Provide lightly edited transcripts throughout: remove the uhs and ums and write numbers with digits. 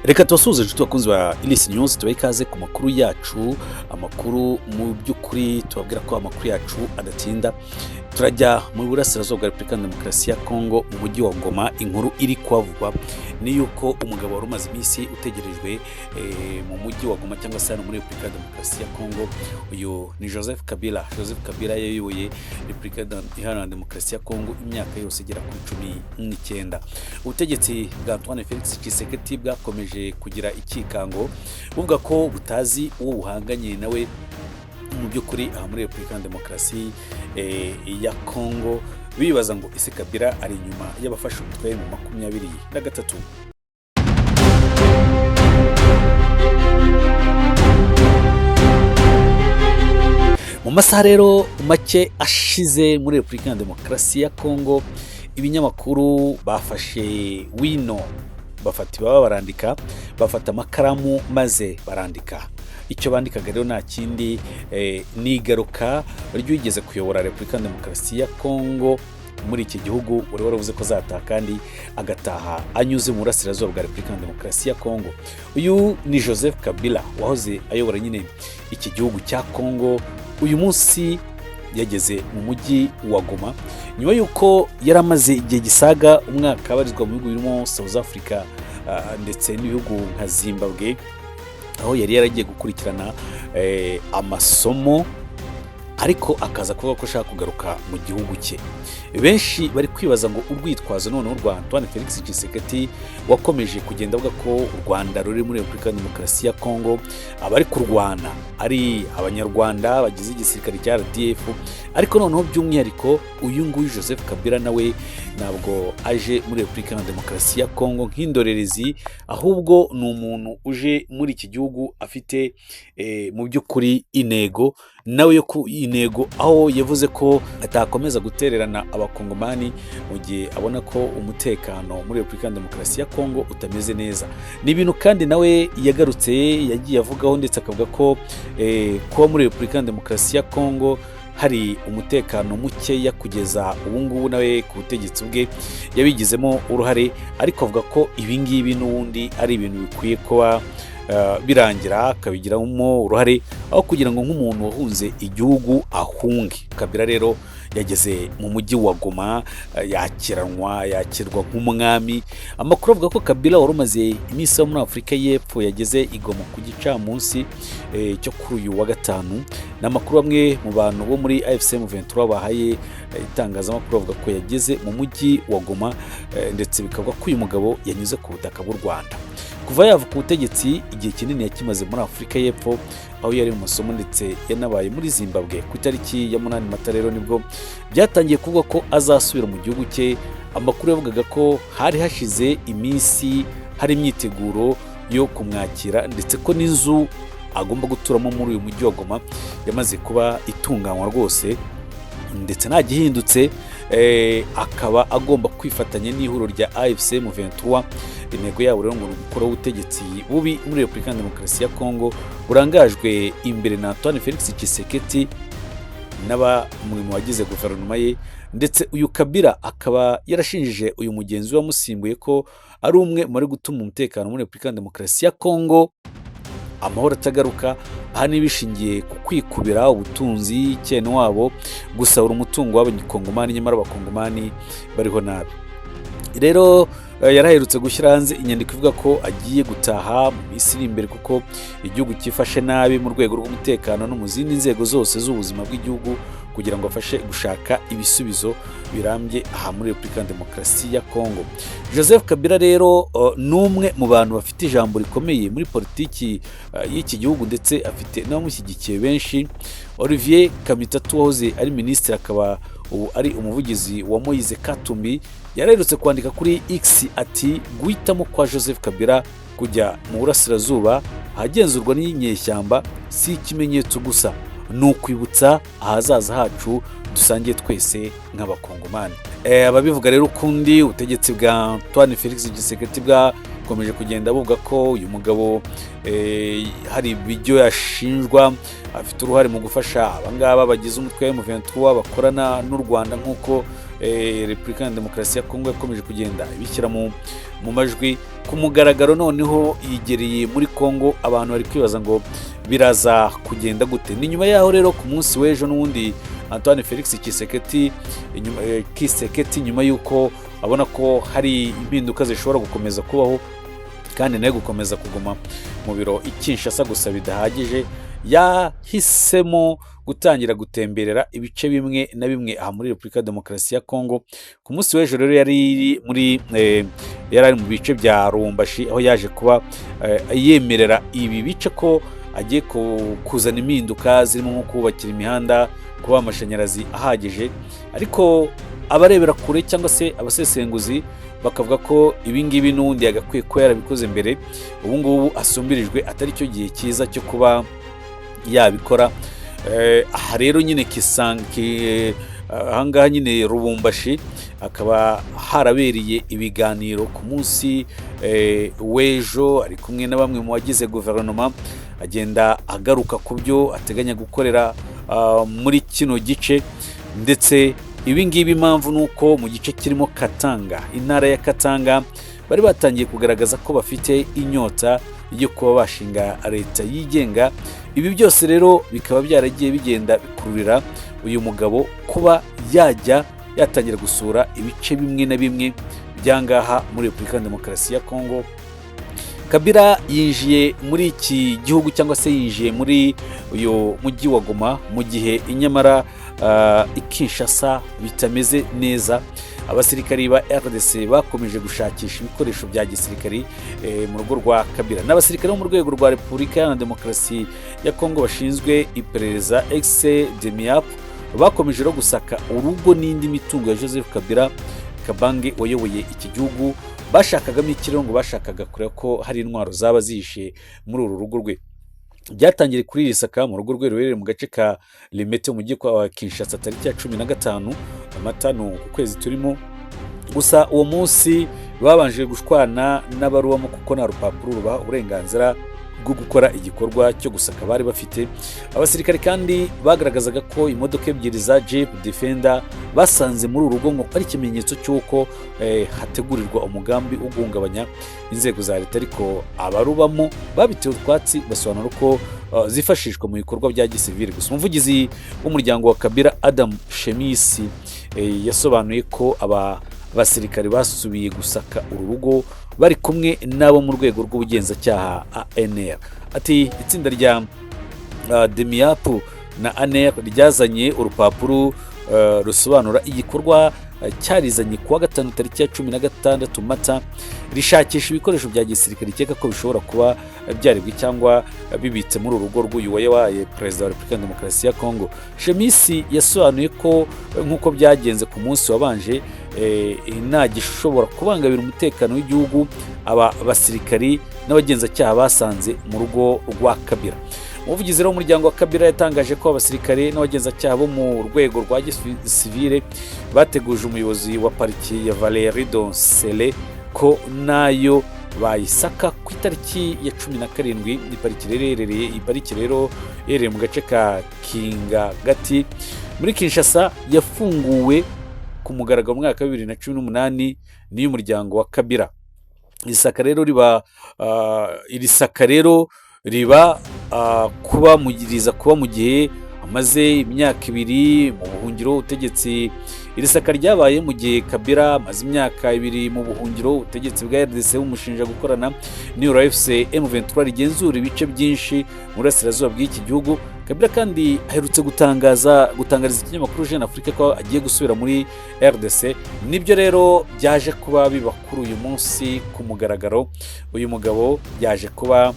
Reka tubasuhuze, inshuti bakunzi ba Iris News, tubahe ikaze ku makuru yacu. Amakuru mu by'ukuri tubabwira ko amakuru yacu adatinda. Turajya mu burasirazuba bwa Repubulika ya Demokarasi ya Kongo, mu mujyi wa Goma. Inkuru iri kuhavugwa ni yuko umugabo wari umaze iminsi utegerejwe mu mujyi wa Goma, cyangwa se hano muri Repubulika ya Demokarasi ya Kongo, uyu ni Joseph Kabila. Joseph Kabila yayoboye Repubulika Iharanira Demokarasi ya Kongo imyaka yose igera kuri 19. Ubutegetsi bwa Antoine Felix Tshisekedi bwakomeje kugira ikikango, buvuga ko butazi uwo buhanganye nawe mu by'ukuri aha muri Repubulika ya Demokarasi ya Kongo, bibaza ngo ese Kabila ari inyuma y'abafashe umutwe mu 23? Mu masaha rero make ashize, muri Repubulika ya Demokarasi ya Kongo, ibinyamakuru bafashe wino, bafata ibaba barandika, bafata amakaramu maze barandika. Icyo bandikaga rero nta kindi, ni igaruka ry'uwigeze kuyobora Repubulika ya Demokarasi ya Kongo muri iki gihugu, wari waravuze ko azataha kandi agataha anyuze mu burasirazuba bwa Repubulika ya Demokarasi ya Kongo. Uyu ni Joseph Kabila wahoze ayobora nyine iki gihugu cya Kongo. Uyu munsi yageze mu mujyi wa Goma nyuma y'uko yari amaze igihe gisaga umwaka abarizwa mu bihugu birimo South Africa ndetse n'ibihugu nka Zimbabwe, aho yari yaragiye gukurikirana amasomo, ariko akaza kuvuga ko ashaka kugaruka mu gihugu cye. Benshi bari kwibaza ngo urwitwazo noneho rwa Antoine Felix Tshisekedi, wakomeje kugenda avuga ko u Rwanda ruri muri Repubulika ya Demokarasi ya Kongo, abari kurwana ari Abanyarwanda bagize igisirikare cya RDF, ariko noneho by'umwihariko uyu nguyu Joseph Kabila nawe ntabwo aje muri Repubulika ya Demokarasi ya Kongo nk'indorerezi, ahubwo ni umuntu uje muri iki gihugu afite mu by'ukuri intego nawe yo ku intego, aho yavuze ko atakomeza gutererana Abakongomani mu gihe abona ko umutekano muri Repubulika ya Demokarasi ya Kongo utameze neza. Ni ibintu kandi nawe yagarutse yagiye avugaho, ndetse akavuga ko kuba muri Repubulika ya Demokarasi ya Kongo hari umutekano mukeya kugeza ubu ngubu, nawe ku butegetsi bwe yabigizemo uruhare, ariko avuga ko ibi ngibi n'ubundi ari ibintu bikwiye kuba birangira akabigiramo uruhare, aho kugira ngo nk'umuntu wahunze igihugu ahunge. Kabila rero yageze mu mujyi wa Goma, yakiranwa, yakirwa nk'umwami. Amakuru avuga ko Kabila wari umaze iminsi aba muri Afurika y'Epfo yageze i Goma ku gicamunsi cyo kuri uyu wa gatanu. Ni amakuru bamwe mu bantu bo muri AFC M23 bahaye itangazamakuru, bavuga ko yageze mu mujyi wa Goma, ndetse bikavuga ko uyu mugabo yanyuze ku butaka bw'u Rwanda. Kuva yava ku butegetsi, igihe kinini yakimaze muri Afurika y'Epfo, aho yari mu masomo, ndetse yanabaye muri Zimbabwe. Ku itariki ya 8 Mata rero nibwo byatangiye kuvuga ko azasubira mu gihugu cye. Amakuru yavugaga ko hari hashize iminsi hari imyiteguro yo kumwakira, ndetse ko n'inzu agomba guturamo muri uyu mujyi wa Goma yamaze kuba itunganywa rwose, ndetse nta gihindutse akaba agomba kwifatanya n'ihuriro rya AFC M23. Intego yabo rero ngo ni ugukuraho ubutegetsi bubi muri Repubulika ya Demokarasi ya Kongo burangajwe imbere na Antoine Felix Tshisekedi n'abamwe mu bagize guverinoma ye. Ndetse uyu Kabila akaba yarashinjije uyu mugenzi we wamusimbuye ko ari umwe muri gutuma umutekano muri Repubulika ya Demokarasi ya Kongo, amahoro atagaruka, ahanini bishingiye ku kwikubira ubutunzi cyene wabo, gusahura umutungo w'Abakongomani, nyamara Abakongomani bariho nabi. Rero yaraherutse gushyira hanze inyandiko ivuga ko agiye gutaha mu minsi iri imbere, kuko igihugu cyifashe nabi mu rwego rw'umutekano no mu zindi nzego zose z'ubuzima bw'igihugu, kugira ngo afashe gushaka ibisubizo birambye aha muri Repubulika ya Demokarasi ya Kongo. Joseph Kabila rero ni umwe mu bantu bafite ijambo rikomeye muri politiki y'iki gihugu, ndetse afite n'abamushyigikiye benshi. Olivier Kamitatu, wahoze ari minisitiri akaba ubu ari umuvugizi wa Moise Katumbi, yaraherutse kwandika kuri X ati: "Guhitamo kwa Joseph Kabila kujya mu burasirazuba ahagenzurwa n'inyeshyamba si ikimenyetso gusa, ni ukwibutsa ahazaza hacu dusangiye twese nk'Abakongomani." Ababivuga rero ukundi, ubutegetsi bwa Antoine Felix Tshisekedi bwakomeje kugenda buvuga ko uyu mugabo hari ibyo yashinjwa, afite uruhare mu gufasha abangaba bagize umutwe wa M23 bakorana n'u Rwanda nk'uko Repubulika ya Demokarasi ya Kongo yakomeje kugenda ibishyira mu majwi ku mugaragaro. Noneho yigereye muri Kongo, abantu bari kwibaza ngo biraza kugenda gute. Ni nyuma yaho rero ku munsi w'ejo n'ubundi Antoine Felix Tshisekedi Tshisekedi, nyuma y'uko abona ko hari impinduka zishobora gukomeza kubaho kandi nawe gukomeza kuguma mu biro i Kinshasa gusa bidahagije, yahisemo gutangira gutemberera ibice bimwe na bimwe aha muri Repubulika ya Demokarasi ya Kongo. Ku munsi w'ejo rero yari ari mu bice bya Lubumbashi, aho yaje kuba yemerera ibi bice ko agiye kuzana impinduka zirimo nko kubakira imihanda, kuba amashanyarazi ahagije. Ariko abarebera kure cyangwa se abasesenguzi bakavuga ko ibi ngibi n'ubundi yagakwiye kuba yarabikoze mbere, ubu ngubu asumbirijwe atari cyo gihe cyiza cyo kuba yabikora. Aha rero nyine ahangaha nyine Lubumbashi akaba harabereye ibiganiro ku munsi w'ejo, ari kumwe na bamwe mu bagize guverinoma, agenda agaruka ku byo ateganya gukorera muri kino gice. Ndetse ibi ngibi impamvu ni uko mu gice kirimo Katanga, intara ya Katanga, bari batangiye kugaragaza ko bafite inyota yo kuba bashinga leta yigenga. Ibi byose rero bikaba byaragiye bigenda bikururira uyu mugabo kuba yajya yatangira gusura ibice bimwe na bimwe by'angaha muri Repubulika ya Demokarasi ya Kongo. Kabila yinjiye muri iki gihugu cyangwa se yinjiye muri uyu mujyi wa Goma mu gihe inyamara i Kinshasa bitameze neza. Abasirikari ba RDC bakomeje gushakisha ibikoresho bya gisirikari mu rugo rwa Kabila. N'abasirikari bo mu rwego rwa Repubulika Iharanira Demokarasi ya Kongo bashinzwe iperereza ex DEMIAP bakomeje no gusaka urugo n'indi mitungo ya Joseph Kabila Kabange wayoboye iki gihugu. Bashakagamo ikirere, ngo bashakaga kureba ko hari intwaro zaba zihishe muri uru rugo rwe. Byatangiriye kuri iri saka mu rugo rwe ruherereye mu gace ka Limete mu mujyi wa Kinshasa tariki ya 15 Mata, ni uku kwezi turimo. Gusa uwo munsi babanje gushwana n'abarubamo kuko nta rupapuro rubaha uburenganzira bwo gukora igikorwa cyo gusaka bari bafite. Abasirikare kandi bagaragazaga ko imodoka ebyiri za Jeep Defender basanze muri uru rugo ngo ari ikimenyetso cy'uko hategurirwa umugambi wo guhungabanya inzego za leta, ariko abarubamo babitewe utwatsi, basobanura ko zifashishwa mu bikorwa bya gisivili. Gusa umuvugizi w'umuryango wa Kabila, Adam Shemisi, yasobanuye ko aba basirikare basubiye gusaka uru rugo bari kumwe n'abo mu rwego rw'ubugenzacyaha ANR. Ati itsinda rya DEMIAP na ANR ryazanye urupapuro rusobanura igikorwa cyarizanye kuwa gatanu tariki ya 16 Mata, rishakisha ibikoresho bya gisirikare rikeka ko bishobora kuba byaribwe cyangwa bibitse muri uru rugo rw'uyu wabaye perezida wa Repubulika ya Demokarasi ya Kongo. Shemisi yasobanuye ko nk'uko byagenze ku munsi wabanje, nta gishobora kubangamira umutekano w'igihugu aba basirikari n'abagenzacyaha basanze mu rugo rwa Kabila. Umuvugizi rero w'umuryango wa Kabila yatangaje ko abasirikare n'abagenzacyaha bo mu rwego rwa gisivile bateguje umuyobozi wa pariki ya Valérie Donsele ko nayo bayisaka ku itariki ya 17. Ni pariki rero iherereye, iyi pariki rero iherereye mu gace ka Kingakati muri Kinshasa, yafunguwe ku mugaragaro mu mwaka wa 2018 n'iy'umuryango wa Kabila. Iri saka rero riba kuba riza kuba mu gihe amaze imyaka 2 mu buhungiro ubutegetsi. Iri saka ryabaye mu gihe Kabila amaze imyaka 2 mu buhungiro, ubutegetsi bwa RDC bumushinja gukorana n'ihuriro AFC M23 rigenzura ibice byinshi mu burasirazuba bw'iki gihugu. Kabila kandi aherutse gutangariza ikinyamakuru Jeune Afrique ko agiye gusubira muri RDC. Nibyo rero byaje kuba biba kuri uyu munsi ku mugaragaro. Uyu mugabo yaje kuba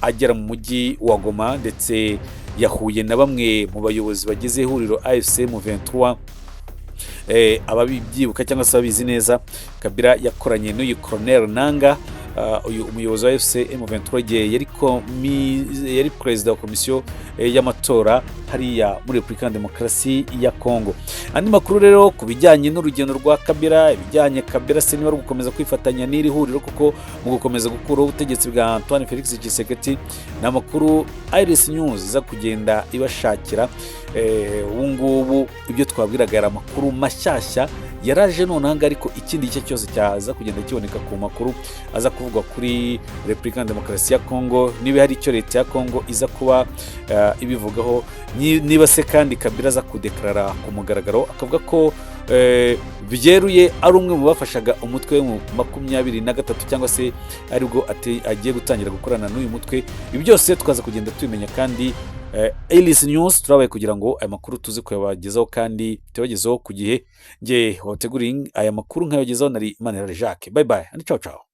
agera mu mujyi wa Goma, ndetse yahuye na bamwe mu bayobozi bagize ihuriro AFC M23. Ababyibuka cyangwa se ababizi neza, Kabila yakoranye n'uyu Colonel Nanga. uyu umuyobozi wa AFC M23 igihe yari perezida wa komisiyo y'amatora hariya muri Repubulika ya Demokarasi ya Kongo. Andi makuru rero ku bijyanye n'urugendo rwa Kabila, ibijyanye Kabila se niba ari gukomeza kwifatanya n'iri huriro kuko mu gukomeza gukuraho ubutegetsi bwa Antoine Felix Tshisekedi, ni amakuru Iris News iza kugenda ibashakira. Ubu ngubu ibyo twabwiraga yari amakuru mashyashya yaraje nonaha ngaha, ariko ikindi gice cyose cyaza kugenda kiboneka ku makuru aza kuvugwa kuri Repubulika ya Demokarasi ya Kongo, niba hari icyo leta ya Kongo iza kuba ibivugaho, niba se kandi Kabila aza kudekarara ku mugaragaro akavuga ko byeruye ari umwe mu bafashaga umutwe mu 23 cyangwa se aribwo agiye gutangira gukorana n'uyu mutwe. Ibi byose tukaza kugenda tubimenya, kandi Iris News turabaye kugira ngo aya makuru tuze kuyabagezaho kandi tuyabagezeho ku gihe. Nge wateguriye aya makuru nkayabagezaho nari Manirare Jacques. Bye bye and ciao ciao.